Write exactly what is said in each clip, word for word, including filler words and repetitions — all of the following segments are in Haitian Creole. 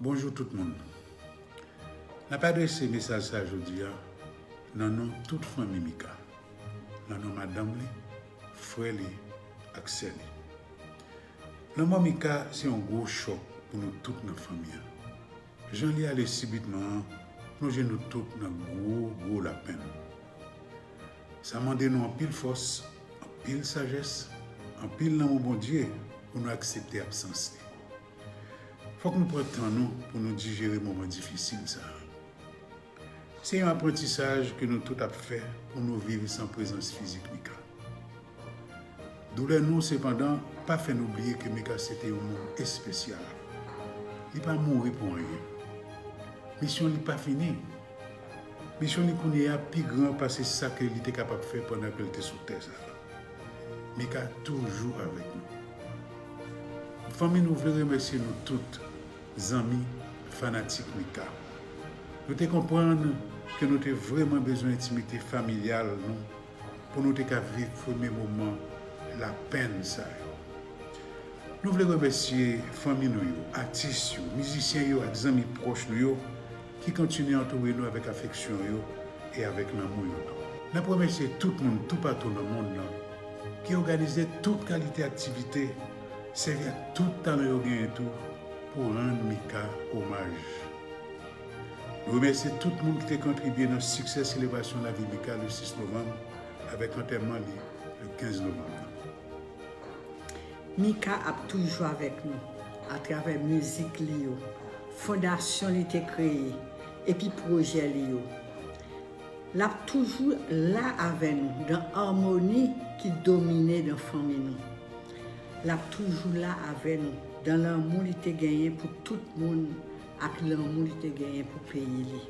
Bonjou tout moun. N ap adrese mesaj sa jodi a nan non tout fanmi Mika, nan non madanm li, frè li ak sè li. Lanmò Mika se yon gwo chòk pou nou tout nan fanmi an. Jan li ale sibitman an plonje nou tout nan gwo, gwo lapenn. Sa mande nou anpil fòs, anpil sajès, anpil lanmou Bondye pou nou aksepte absans li. Fòk nou pran tan nou pou nou dijere moman difisil sa a. Se yon aprantisaj ke nou tout ap fè pou nou viv san prezans fizik Mika. Doulè nou, sepandan, pa fè nou bliye ke Mika se te yon moun espesyal. Li pa mouri pou anyen. Misyon li pa fini. Misyon li kounye a pi gran pase sa ke li te kapab fè pandan ke l te sou tè sa a. Mika toujou avèk nou. Fanmi nou vle remèsye nou tout, zanmi, fanatik Mika. Nou te konprann ke nou te vrèman bezwen entimite familyal nou pou nou te ka viv premye moman lapenn sa yo. Nou vle remèsye fanmi nou yo, atis yo, mizisyen yo ak zanmi pwòch nou yo ki kontinye antoure nou avèk afeksyon yo e avèk lanmou yo tou. N ap remèsye tout moun toupatou nan mond lan ki òganize tout kalite aktivite, sèvi ak tout talan yo genyen tou pou rann Mika omaj. Nou remèsye tout moun ki te kontribye nan siksè selebrasyon lavi Mika le sis novanm avèk antèman li le kenz novanm nan. Mika ap toujou avèk nou atravè mizik li yo, fondasyon li te kreye, epi pwojè li yo. L ap toujou la avè nou dan amoni ki domine dan fanmi nou. L ap toujou la avè nou dan lanmou li te genyen pou tout moun ak lanmou li te genyen pou peyi li.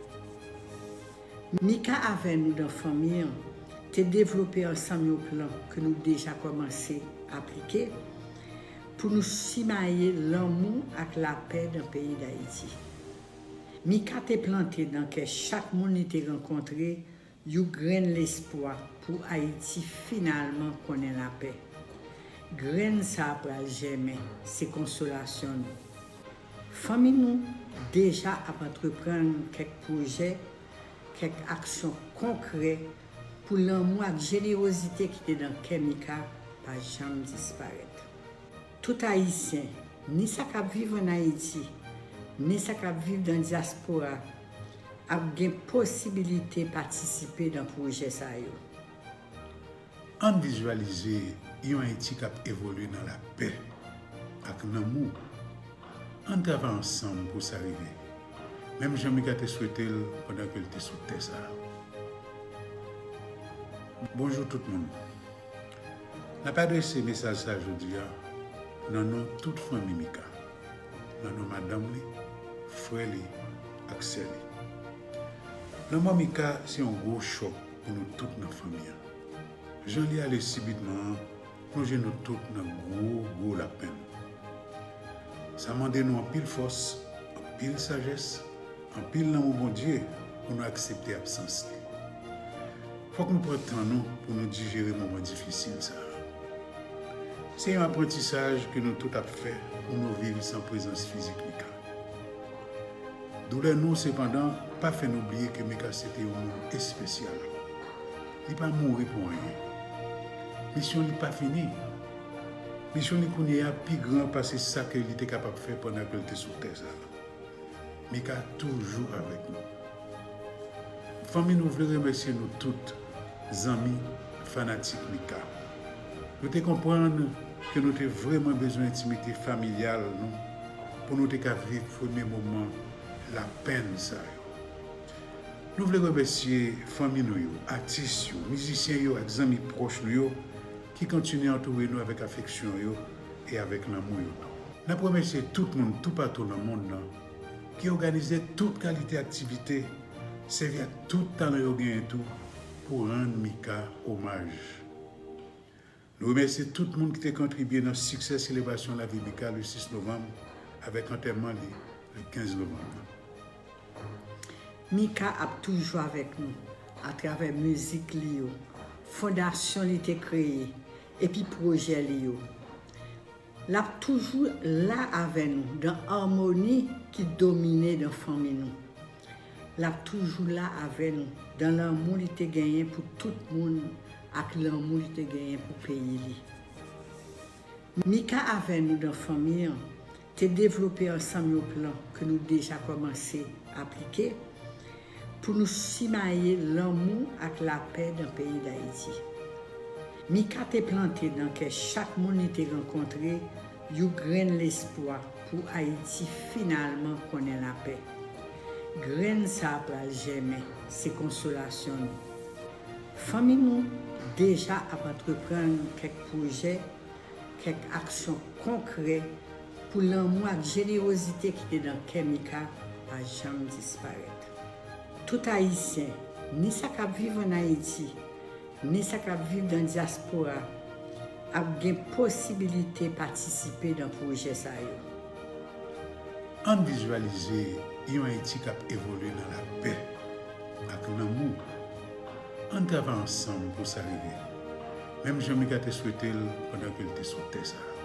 Mika avè nou dan fanmi an te devlope ansanm yon plan ke nou deja kòmanse aplike pou nou simaye lanmou ak lapè dan peyi Dayiti. Mika te plante dan kè chak moun li te rankontre yon grenn lespwa pou Ayiti finalman konnen lapè. Grenn sa a pral jèmen, se konsolasyon nou. Fanmi nou deja ap antreprann kèk pwojè, kèk aksyon konkrè pou lanmou ak jenerozite ki te nan kè Mika pa janm disparèt. Tout Ayisyen, ni sa k ap viv ann Ayiti, ni sa k ap viv nan dyaspora, ap gen posibilite patisipe nan pwojè sa yo. Ann vizyalize yon Ayiti k ap evolye nan lapè ak lanmou. Ann travay ansanm pou sa rive, menm jan Mika te swete l pandan ke l te sou tè sa a. Bonjou tout moun. N ap adrese mesaj sa jodi a nan non tout fanmi Mika, nan non madanm li, frè li ak sè li. Lanmò Mika se yon gwo chòk pou nou tout nan fanmi an. Jan li ale sibitman an plonje nou tout nan gwo, gwo lapenn. Sa mande nou anpil fòs, anpil sajès, anpil lanmou Bondye pou nou aksepte absans li. Fòk nou pran tan nou pou nou dijere moman difisil sa a. Se yon aprantisaj ke nou tout ap fè pou nou viv san prezans fizik Mika. Doulè nou, sepandan, pa fè nou bliye ke Mika se te yon moun espesyal. Li pa mouri pou anyen. Misyon li pa fini. Misyon li kounye a pi gran pase sa ke li te kapab fè pandan ke l te sou tè sa a. Mika toujou avèk nou. Fanmi nou vle remèsye nou tout, zanmi, fanatik Mika. Nou te konprann ke nou te vrèman bezwen entimite familyal nou pou nou te ka viv premye moman lapenn sa yo. Nou vle remèsye fanmi nou yo, atis yo, mizisyen yo ak zanmi pwòch nou yo ki kontinye antoure nou avèk afeksyon yo e avèk lanmou yo tou. N ap remèsye tout moun toupatou nan mond lan ki òganize tout kalite aktivite, sèvi ak tout talan yo genyen tou pou rann Mika omaj. Nou remèsye tout moun ki te kontribye nan siksè selebrasyon lavi Mika le sis novanm avèk antèman li le kenz novanm nan. Mika ap toujou avèk nou atravè mizik li yo, fondasyon li te kreye, epi pwojè li yo. L ap toujou la avè nou dan amoni ki domine dan fanmi nou. L ap toujou la avè nou dan lanmou li te genyen pou tout moun ak lanmou li te genyen pou peyi li. Mika avè nou dan fanmi an te devlope ansanm yon plan ke nou deja kòmanse aplike pou nou simaye lanmou ak lapè dan peyi Dayiti. Mika te plante nan kè chak moun li te rankontre yon grenn lespwa pou Ayiti finalman konnen lapè. Grenn sa a pral jèmen, se konsolasyon nou. Fanmi nou deja ap antreprann kèk pwojè, kèk aksyon konkrè pou lanmou ak jenerozite ki te nan kè Mika pa janm disparèt. Tout Ayisyen, ni sa k ap viv ann Ayiti, ni sa k ap viv nan dyaspora, ap gen posibilite patisipe nan pwojè sa yo. Ann vizyalize yon Ayiti k ap evolye nan lapè ak lanmou. Ann travay ansanm pou sa rive, menm jan Mika te swete l pandan ke l te sou tè sa a.